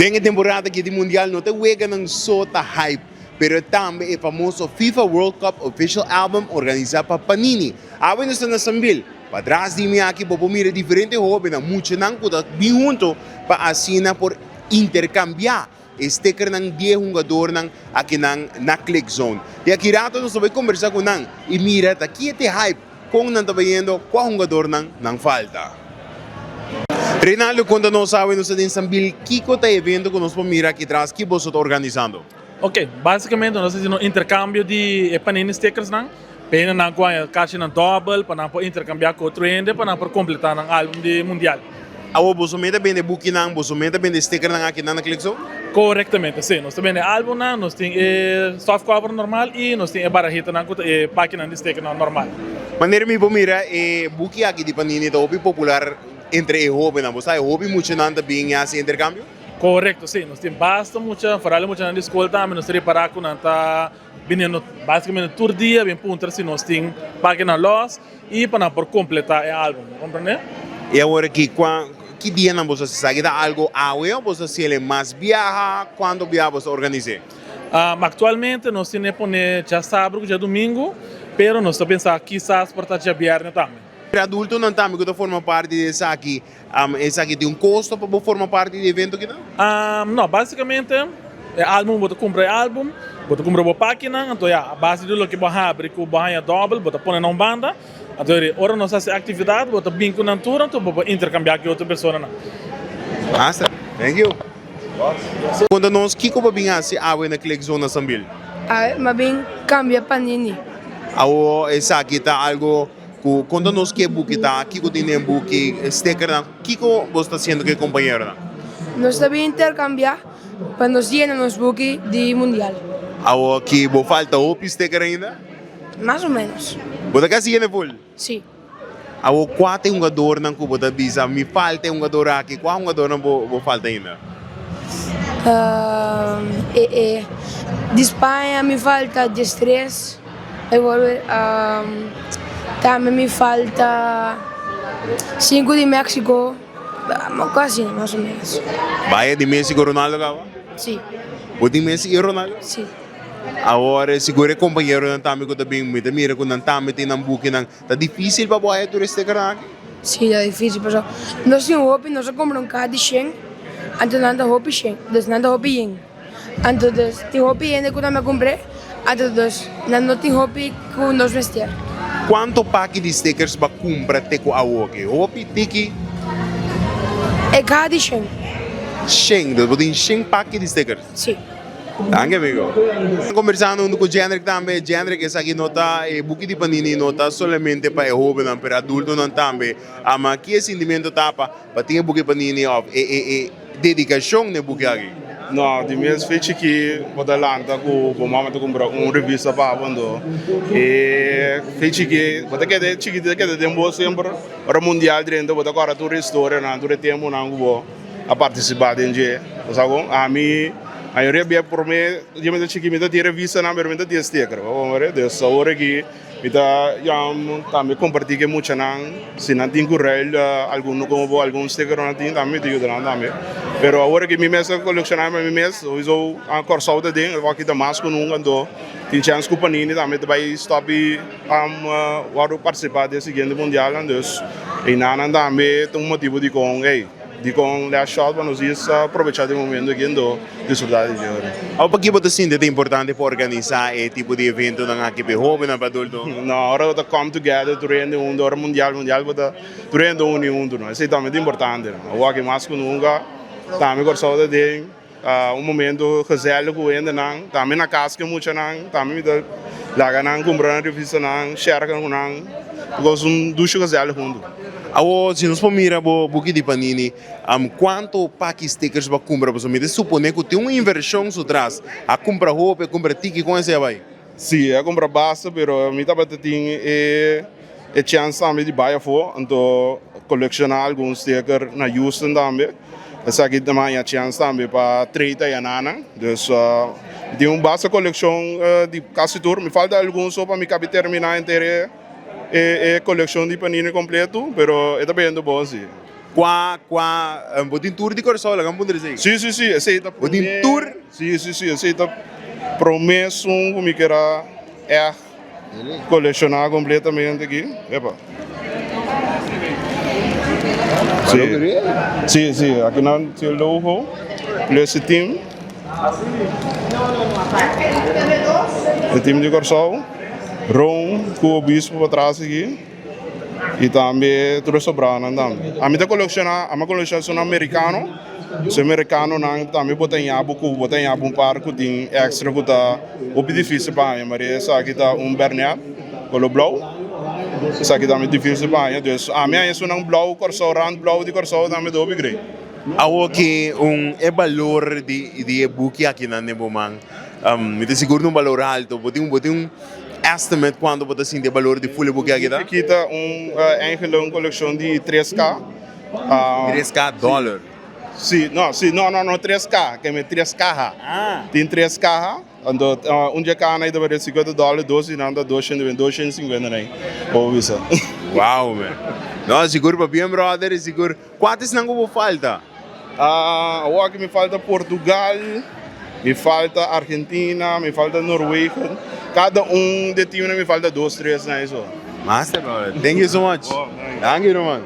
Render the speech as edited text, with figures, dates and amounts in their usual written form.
Den e temporada aki di Mundial no ta weganan so ta hype, pero tambe e famoso FIFA World Cup Official Album organisa pa Panini. Awe nos ta na Sambil. Patras di mi aki bo por mira diferente hobennan, muchanan cu ta bin hunto pa asina por intercambia e stickernan di e hungadornan akinan na Click Zone. Di aki rato nos ta bay combersa cu nan y mira ta ki e te hype, con nan ta bayendo, cua hungadornan nan falta. Reinaldo conta nos awe nos ta den Sambil, kico ta e evento cu nos por mira aki tras, ki boso ta organisando? Ok, basicamente nos ta haciendo un intercambio di e panini stickersnan. P'e nan ku haña kashinan dòbel pa nan por interkambiá ku otro hende pa nan por kompletá nan álbum di mundial. Awor boso mei ta bende bukinan, boso mei ta bende stickernan aki nan na Klikzone? Korektamente, sí. Nos ta bende álbumnan, nos tin e soft cover normal i nos tin e barahitanan ku ta e pakinan di stickernan normal. Manera mi por mira e buki aki di Panini ta hopi popular entre e hóbennan. Bo sa e hopi muchanan ta bin i hasi interkambio? Korekto, sí. Nos tin basta mucha, foral e muchanan di skol tambe nos ta ripará ku nan ta. Biniendo básicamente tur dia bin puntra si nos tin página los y pa nan por completa e álbum, bo comprende? Y awor aki cua ki dianan boso haci esaki? Ta algo awe of boso haci el mas biaha? Cuanto biaha boso ta organise? Actualmente nos tene pone djasabra cu djadumingu, pero nos ta pensa kisas por ta djabierne tambe. Pero adultonan tambe cu ta forma parti di esaki, Esaki tin un kosto pa bo forma parti di evento aki nan? No, básicamente e álbum bo ta kumpra e álbum, bo ta kumpra bo pakinan, anto ya a base di loke bo habri ku bo haña dòbel bo ta pone na un banda, anto ora nos hasi aktividat bo ta bin ku nan tur anto bo por interkambiá ku e otro personanan. Master, thank you. Konta nos kiko bo bin hasi awe na Click Zone na Sambil? Awe mi a bin kambia panini. Awo esaki ta algo Ku konta nos ke buki ta, kiko tin den buki, e stickernan, kiko bo sta hasiendo ku e kompañeronan? Nos ta bin interkambiá pa nos yena nos buki di mundial. Awor ki bo falta hopi sticker ainda? Mas o menos. Bo ta kasi yena ful? Si. Awor kua ta e hungadornan ku bo ta bisa mi falta e hungador aki, kua hungadornan bo falta ainda? Di Spaña mi falta diestres. Tambe mi falta sinku di Mexico, casi mas o menos. Baya di Messi ku Ronaldo kaba? Si. Bo tin Messi i Ronaldo? Si. Awor sigur e kompañeronan tambe ku ta bin, mi ta mira ku nan tambe tin nan bukinan. Ta difisil pa bo haya tur e stekernan aki? Si, ta difisil pasobra nos tin hopi, nos a kumpra un kaha di shen, anto nan ta hopi shen, dus nan ta hopi yen. Anto dus tin hopi hende ku tambe a kumpr'é, anto dus nan no tin hopi ku nos mester. Kuantu paki di stickers bo a kumpra te ku awoki? Hopi? Tiki? E kaha di shen. Shen, dus bo tin shen paki di stickers? Si. Danki amigo. Kombersando huntu ku Jendrik tambe. Jendrik, esaki no ta e buki di Panini no ta solamente pa e hobennan pero adultonan tambe. Ama ki e sintimento ta pa pa tin e buki Panini of e e e Dedikashon n'e buki aki. No, di mes fe chikí bo ta lanta ku bo mama ta kumpra un revista pa bo, anto e fe chikí bo ta keda chikí ta keda den bo semper. Ora mundial drenta bo ta kòrda tur e historianan, tur e tempunan ku bo a partisipá den dje. Bo sa kon? Ami mayoria bia promé dia mi ta chikí mi ta tin revistanan pero mi ta tin sticker, bo komprende? Dus awor aki. Mi ta yam tambe comparti cu e muchanan, si nan tin cu ruil algun como bo algun sticker nan tin tambe mi ta yuda nan tambe. Pero awor aki mi mes ta colecciona pa mi mes, souiso Corsou ta den, awor ta mas cu nunca anto tin chance cu Panini tambe ta bay stop y wordo participa den siguiente mundialnan, dus eynan tambe ta un motibo dicon ey. Dikon last shot pa nos dies a probecha di e momento aki endo disfruta di dje ora. Awor paki bo ta sinti ta importante pa organisa e tipo di eventonan aki pa e hobennan, pa adulto? No, ora bo ta come together tur hende hunto, ora mundial mundial bo ta tur hende uni hunto no, esei tambe ta importante no. Awor aki mas ku nunka tambe Kòrsou ta den. Un momento gezellig ku hendenan, tambe na kas ku e muchanan, tambe mi ta laga nan kumpra nan revistanan, share ku nan, because un dushi gezellig huntu. Awor si nos por mira bo buki di Panini, kuantu paki stickers bo a kumpra? Pasobra mi ta supone ku tin un invershon su tras. A kumpra hopi, a kumpra tiki, kon esei a bai? Si, a kumpra basta, pero mi tabata tin e e chèns tambe di bai afó, anto kolekshoná algun sticker na Houston tambe. Esaki ta haña chèns tambe pa trade aya nan. Dus mi tin un basta kolekshon di kasi tur. Mi falta algun so pa mi kabi terminá henter e e kolekshon di Panini kompleto, pero e ta bayendo bon si. Kua kua bo tin tur di Kòrsou laga mi puntra esei. Si si si esei ta Bo tin tur? Si si si esei ta prome esun ku mi kera ègt kolekshoná kompletamente aki. Epa. Si si si aki nan tin e logo plus e team. E team di Kòrsou. Ron ku Obispo patras aki. Y tambe tur e sobranan tambe. Ami ta colecciona, ami a colecciona esun americano. Esun americanonan tambe bo ta ña bo cu bo ta ña bo un par cu tin extra cu ta hopi dificil pa haña. Maria esaki ta un Bernet color blauw. Esaki tambe dificil pa haña. Dus ami haña esunnan blauw Corsou, rand blauw di Corsou tambe ta hopi great. Awo ki un e balor di di e buki akinan den bo man? Mi ta sigur ta un balor alto. Bo tin bo tin un estimate cuanto bo ta sinti e balor di ful e buki aki ta? Aki ta un eigenlijk un coleccion di tres K. Tres K dollar? Si, no, si, no, no, no tres K, ke mi tres caha. Tin tres caha, anto un dje caha nan ta bari cincuenta dollar, dos di nan ta doshent i 250 nan, bo por bisa. Wow man. No, sigur pabia brother, sigur. Cuanto esnan cu bo falta? Awor aki mi falta Portugal, mi falta Argentina, mi falta Noorwegen. Cada un de teamnan mi falta dos, tres na eso. Master brother, thank you so much. Danki ruman.